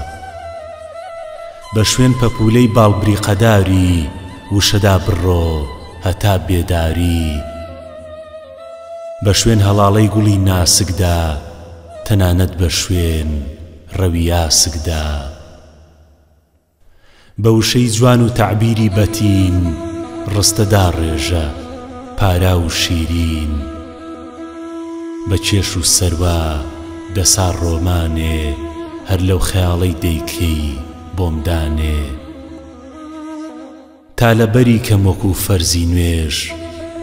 بە شوێن پەپوولەی باڵ بریقەداری وشەدا بڕۆ هەتا بێداری. بە شوێن هەڵاڵەی گوڵی ناسکدا، تەنانەت بە شوێن ڕەوی ئاسکدا. بە وشەی جوان و تەعبیری بەتین، ڕستە داڕێژە، پاراو و شیرین. بە کێش و سەروا دەسا ڕۆمانێ، هەر لەو خەیاڵەی دەیکەی بۆم دانێ. تا لە بەری کەم وەکوو فەرزی نوێژ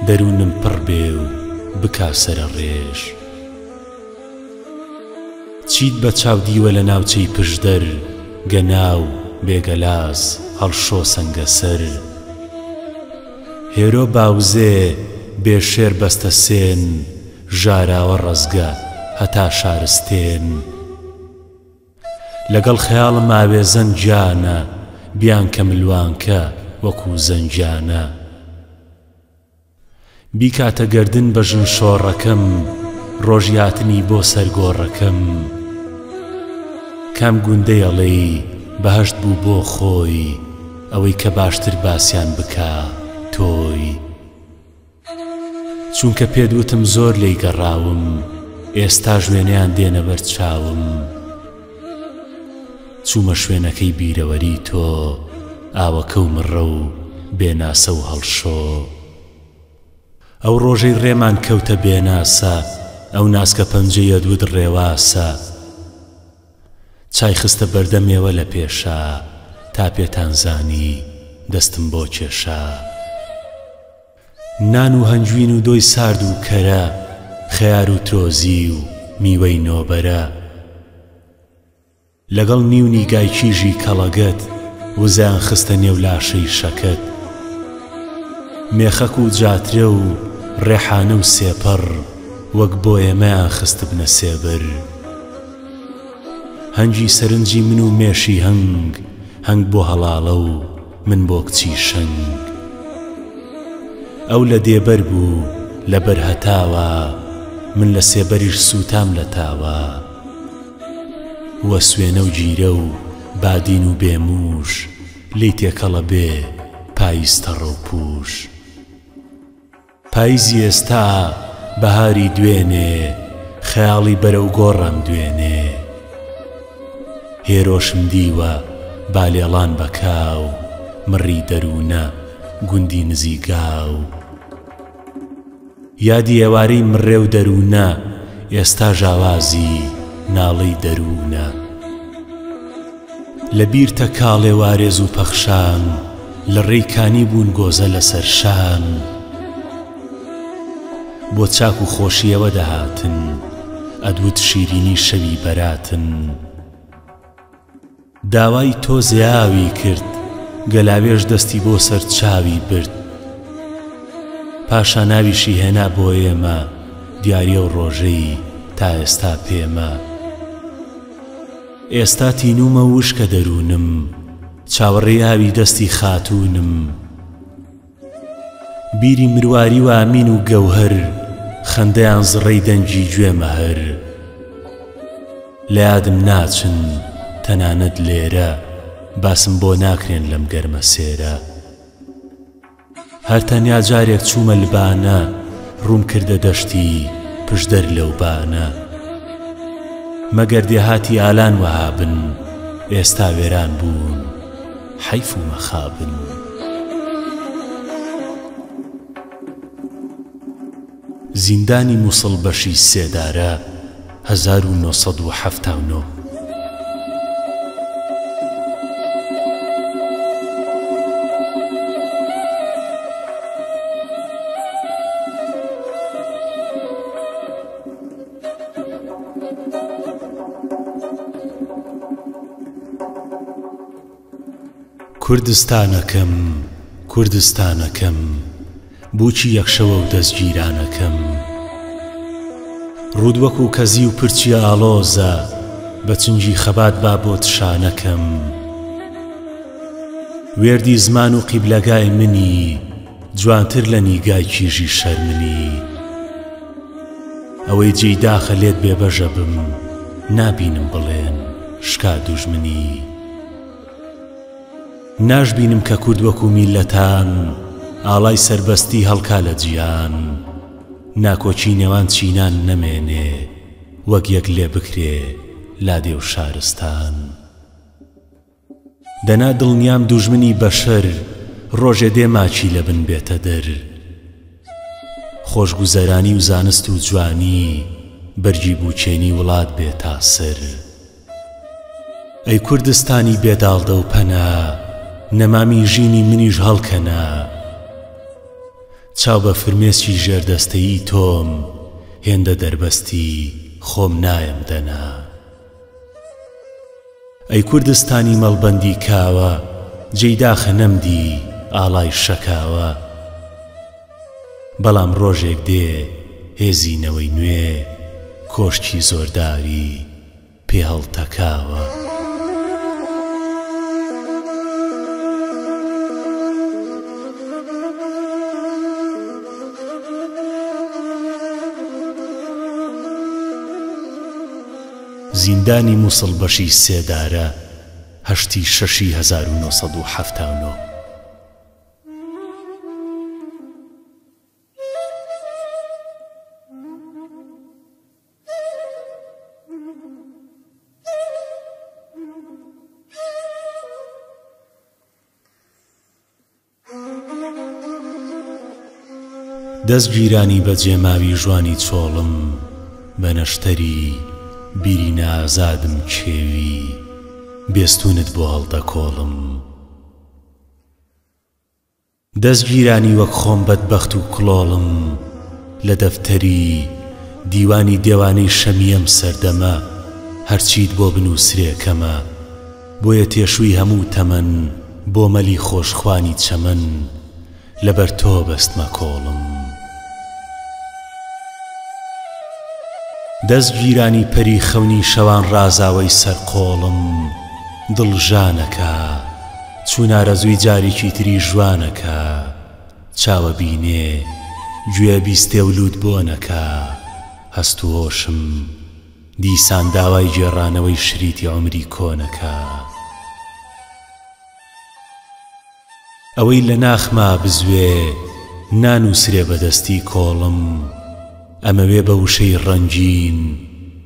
دەروونم پڕ بێ و بکا سەرە ڕێژ. چیت بە چاو دیوە لە ناوچەی پشدەر گەناو، بێگەلاس، هەڵشۆ سەنگەسەر. هێرۆ باوزێ، بێشێر بەستە سێن، ژاراوە ڕەزگە، هەتا شارستێن. لەگەڵ خەیاڵم ئاوێزەن گیانە بیانکە ملوانکە وەکوو زەنگیانە. بیکاتە گەردن بەژن شۆڕەکەم ڕۆژی هاتنی بۆ سەر گۆڕەکەم. کام گوندەی ئەڵێی بەهەشت بوو بۆ خۆی ئەوەی کە باشتر باسیان بکا تۆی. چونکە پێت وتم زۆر لێی گەڕاوم ئێستاش وێنەیان دێنە بەر چاوم چوومە شوێنەکەی بیرەوەری تۆ ئاوەکە و مڕە و بێناسە و هەڵشۆ ئەو ڕۆژەی ڕێمان کەوتە بێناسە ئەو ناسکە پەنجەی ئەدوت ڕێواسە چای خستە بەردەمێوە لە پێشا تا پێتان زانی دەستم بۆ کێشا. نان و هەنگوین و دۆی سارد و کەرە، خەیار و ترۆزی و میوەی نۆبەرە. لەگەڵ نیو نیگای کیژی کەڵەگەت، وزەیان خستە نێو لاشەی شەکەت. مێخەک و جاترە و ڕێحانە و سێپەڕ، وەک بۆیەمەیان خستبنە سێبەر. هەنگی سەرنجی من و مێشی هەنگ، هەنگ بۆ هەڵاڵە و من بۆ کچی شەنگ. ئەو لە دێبەر بوو لە بەر هەتاوا، من لە سێبەریش سووتام لە تاوا. وەسوێنە و گیرە و بادین و بێمووش، لێی تێکەڵە بێ پاییز تەڕە و پووش. پاییزی ئێستا بەهاری دوێنێ خەیاڵی بەرەو گۆڕم دوێنێ هێرۆشم دیوە بالێڵان بە کاو مڕی دەروونە گوندی نزیگاو یادی ئێوارەی مڕێ و دەروونە ئێستا ژاوازی ناڵەی دەروونە. لە بیرتە کاڵێ وارێز و پەخشان لە ڕێی کانی بوون گۆزە لە سەر شان بۆ چاک و خۆشیەوە دەهاتن ئەدوت شیرینی شەوی بەراتن داوای تۆزێ ئاوی کرد گەلاوێژ دەستی بۆ سەر چاوی برد پاشا ناویشی هێنا بۆ ئێمە دیاری ئەو ڕۆژەی تا ئێستا پێمە. ئێستا تینوومە و وشکە دەروونم چاوەڕێی ئاوی دەستی خاتوونم بیری مرواری و ئامین و گەوهەر خەندەیان زڕەی دەنگی گوێمە هەر لە یادم ناچن تەنانەت لێرە باسم بۆ ناکرێن لەم گەرمە سێرە. هەر تەنیا جارێک چوومە لبانە ڕووم کردە دەشتی پشدەر لەو بانە مەگەر دێهاتی ئالان وەها بن ئێستا وێران بوون حەیف و مەخابن. زیندانی موسڵ بەشی سێدارە 1979. کوردستانەکەم کوردستانەکەم بووکی یەک شەوە و دەزگیرانەکەم ڕووت وەکوو کەزی و پرچی ئاڵۆزە بە چنگی خەبات با بۆت شانەکەم وێردی زمان و قیبلەگای منی جوانتر لە نیگای کیژی شەرمنی ئەوەی جێی داخە لێت بێبەژە بم نابینم بڵێن شکا دوژمنی. ناشبینم کە کورد وەکو میللەتان ئاڵای سەربەستی هەڵکا لە جیهان ناکۆکی نێوان چینان نەمێنێ وەک یەک لێ بکرێ لادێ و شارستان دەنا دڵنیام دوژمنی بەشەر ڕۆژێ دێ ماکی لە بن بێتە دەر خۆشگوزەرانی و زانست و جوانی بەرگی بووکێنی وڵات بێ تا سەر. ئەی کوردستانی بێ داڵدە و پەنا نەمامی ژینی منیش هەڵکەنە چاو بە فرمێسکی ژێردەستەیی تۆم هێندە دەربەستی خۆم نایەم دەنا ئەی کوردستانی مەڵبەندی کاوە جێی داخە نەمدی ئاڵای شەکاوە بەڵام ڕۆژێک دێ هێزی نەوەی نوێ کۆشکی زۆرداری پێ هەڵتەکاوە. زیندانی موسڵ بەشی سێدارە، هەشتی شەشی 1979. دەست گیرانی بە جێماوی ژوانی چۆڵم بە نەشتەری بیری نائازادم کێوی بێستوونت بۆ هەڵدەکۆڵم. دەست گیرانی وەک خۆم بەدبەخت و کڵۆڵم لە دەفتەری دیوانی دێوانەی شەمی ئەم سەردەمە هەرچیت بۆ بنووسرێ کەمە بۆیە تێشووی هەموو تەمەن بۆ مەلی خۆشخوانی چەمەن لەبەر تۆ بەستمە کۆڵم. دەست گیرانی پەری خەونی شەوان ڕازاوەی سەر قۆڵم دڵ ژانەکا چون ئارەزووی جارێکی تری ژوانەکا چاوە بینێ گوێ بیستێ و لووت بۆنەکا هەست و هۆشم دیسان داوای گێڕانەوەی شریتی عومری کۆنەکا. ئەوەی لە ناخما بزوێ نانووسرێ بە دەستی کۆڵم ئەمەوێ بە وشەی ڕەنگین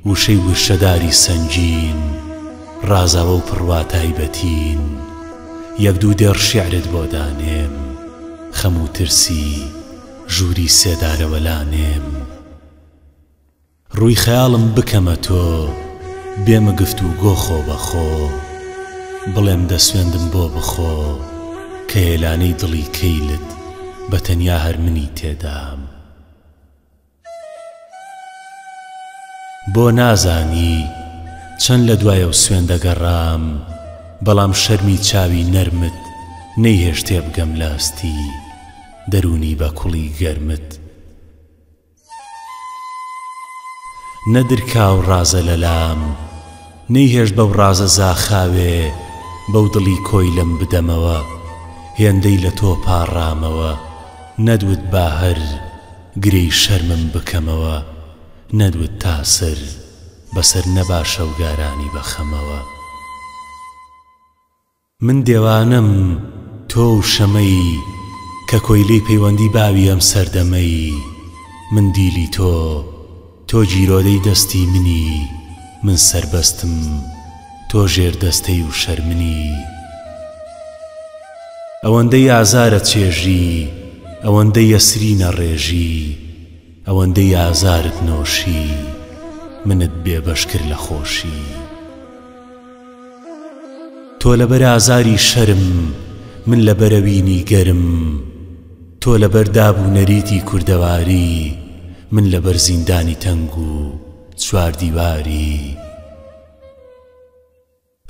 وشەی ورشەداری سەنگین ڕازاوە و پڕواتای بەتین یەک دوو دێڕ شیعرت بۆ دانێم خەم و ترسی ژووری سێدارە وەلانێم. ڕووی خەیاڵم بکەمە تۆ بێمە گفت و گۆ خۆ بە خۆ بڵێم دە سوێندم بۆ بخۆ کە هێلانەی دڵی کەیلت بە تەنیا هەر منی تێدام. بۆ نازانی چەند لە دوای ئەو سوێندە گەڕام بەڵام شەرمی چاوی نەرمت نەیهێشت تێبگەم لە هەستی دەروونی بە کوڵی گەرمت. نەدرکا و ڕازە لەلام نەیهێشت بەو ڕازە زاخاوێ بەو دڵی کۆیلەم بدەمەوە هێندەی لە تۆ پاڕامەوە نەدوت با هەر گرێی شەرمم بکەمەوە نەدوت تا سەر بەسەر نەبا شەوگارانی بەخەمەوە. من دێوانەم تۆ و شەمەی کە کۆیلەی پەیوەندی باوی ئەم سەردەمەی من دیلی تۆ تۆ گیرۆدەی دەستی منی من سەربەستم تۆ ژێردەستەی و شەرمنی ئەوەندەی ئازارە چێژی ئەوەندە یەسری نەڕێژی ئەوەندەی ئازارت نۆشی منت بێبەش کرد لە خۆشی. تۆ لەبەر ئازاری شەرم من لەبەر ئەوینی گەرم تۆ لەبەر داب و نەریتی کوردەواری من لەبەر زیندانی تەنگ و چواردیواری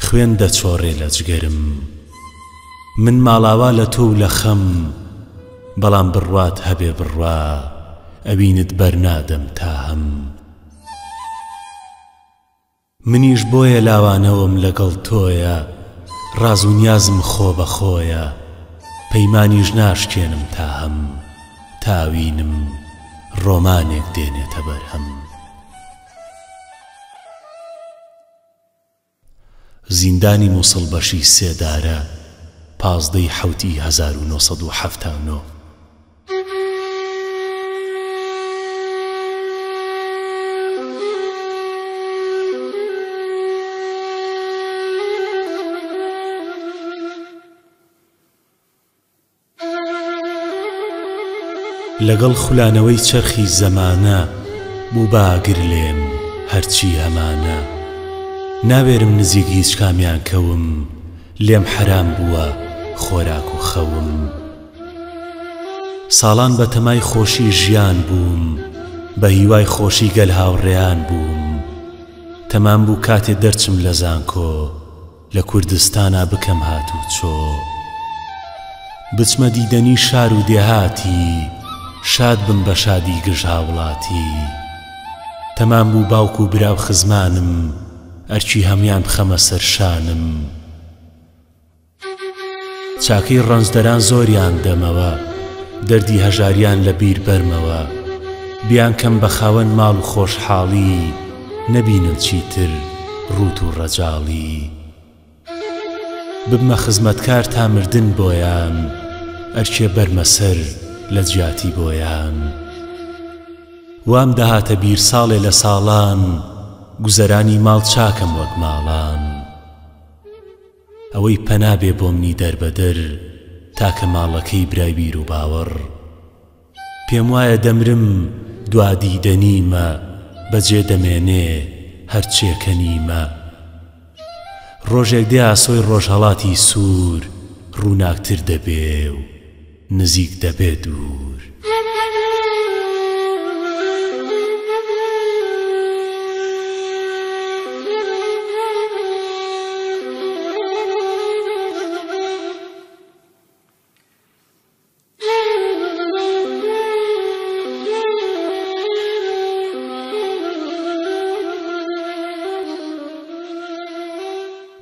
خوێن دەچۆڕێ لە جگەرم من ماڵاوا لە تۆ و لە خەم بەڵام بڕوات هەبێ بڕوا ئەوینت بەرنادەم تا هەم. منیش بۆیە لاوانەوەم لەگەڵ تۆیە ڕاز و نیازم خۆ بە خۆیە پەیمانیش ناشکێنم تا هەم تا ئەوینم ڕۆمانێک دێنێتە بەرهەم. زیندانی موسڵ بەشی سێدارە 15 ی حەوت ی 1979. لەگەڵ خولانەوەی چەرخی زەمانە بوو بە ئاگر لێم هەرچی هەمانە ناوێرم نزیک هیچ کامیان کەوم لێم حەرام بووە خۆراک و خەوم ساڵان بە تەمای خۆشی ژیان بووم بە هیوای خۆشی گەل هاوڕێیان بووم تەمام بوو کاتێ دەرچم لە زانکۆ لە کوردستانا بکەم هاتوچۆ بچمە دیدەنی شار و دێهاتی شاد بم بە شادی گژ هاوڵاتی تەمام بوو باوک و برا و خزمانم ئەرکی هەموان بخەمە سەر شانم چاکەی ڕەنجدەران زۆریان دەمەوە دەردی هەژاریان لە بیر بەرمەوە بیانکەم بە خاوەن ماڵ و خۆشحاڵی نەبینن چیتر. ڕووت و ڕەجاڵی. ببمە خزمەتکار تا مردن بۆیان، ئەرکێ بەرمە سەر لە جیاتی بۆیان. وام دەهاتە بیر ساڵێ لە ساڵان، گوزەرانی ماڵ چاکەم وەک ماڵان. ئەوەی پەنا بێ بۆ منی دەربەدەر، تاکە ماڵەکەی برای بیر و باوەڕ. پێم وایە دەمرم دوا دیدەنیمە، بەجێ دەمێنێ هەرچێ کە نیمە. ڕۆژێک دێ ئاسۆی ڕۆژهەڵاتی سوور ڕووناکتر دەبێ و نزیک دەبێ دوور.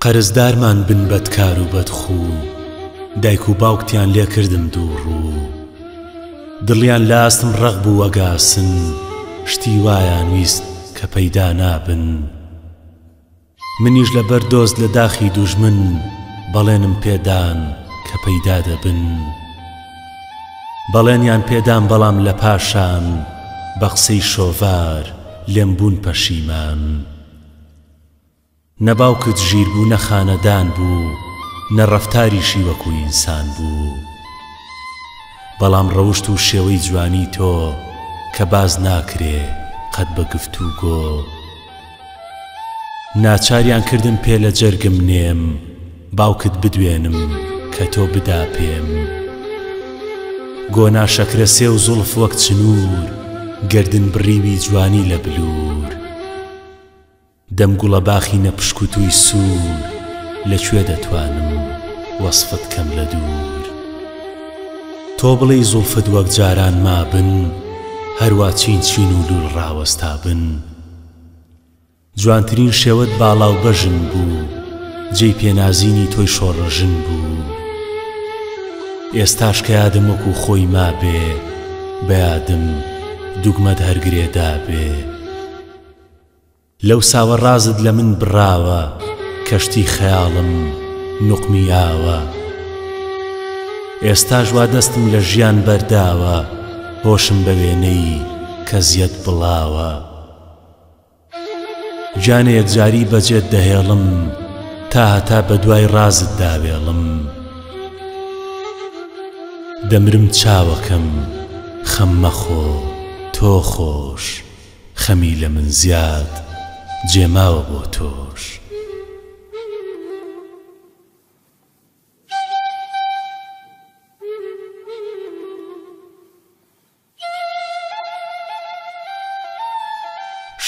قەرزدارمان بن بەدکار و بەدخوو دایک و باوکتیان لێ کردم دووڕوو دڵیان لە ئاستم ڕەق بوو وەک ئاسن شتی وایان ویست کە پەیدا نابن. منیش لە بەر دۆست لە داخی دوژمن بەڵێنم پێ دان کە پەیدا دەبن بەڵێنیان پێ دام بەڵام لە پاشان بە قسەی شۆڤار لێم بوون پەشیمان نە باوکت ژیر بوو نە خانەدان بوو نە ڕەفتاریشی وەکو ئینسان بوو بەڵام ڕەوشت و شێوەی جوانی تۆ کە باس ناکرێ قەت بە گفتوگۆ. ناچاریان کردم پێ لە جەرگم نێم باوکت بدوێنم کە تۆ بدا پێم گۆنا شەکرە سێو زوڵف وەک چنوور گەردن بڕیوی جوانی لە بلوور دەم گوڵە باخی نەپشکوتووی سوور لە کوێ دەتوانم وەسفت کەم لە دوور تۆ بڵێی زوڵفت وەک جاران مابن هەروا چین چین و لوول ڕاوەستابن. جوانترین شێوەت باڵا و بەژن بوو جێی پێنازینی تۆی شۆڕەژن بوو ئێستاش کە یادم وەکو خۆی مابێ بەیادم دوگمەت هەر گرێ دابێ لەوساوە ڕازت لە من بڕاوە کەشتی خەیاڵم نوقمی ئاوە ئێستاش وا دەستم لە ژیان بەرداوە هۆشم بە وێنەی کەزیەت بڵاوە. گیانە یەکجاری بەجێت دەهێڵم تا هەتا بەدوای ڕازت داوێڵم دەمرم چاوەکەم خەم مەخۆ تۆ خۆش خەمی لە من زیاد جێماوە بۆ تۆش.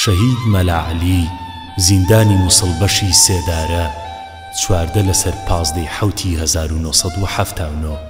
شەهید مەلا عەلی، زیندانی موسڵ بەشی سێدارە، 14 لەسەر پازدەی حەوتی 1979.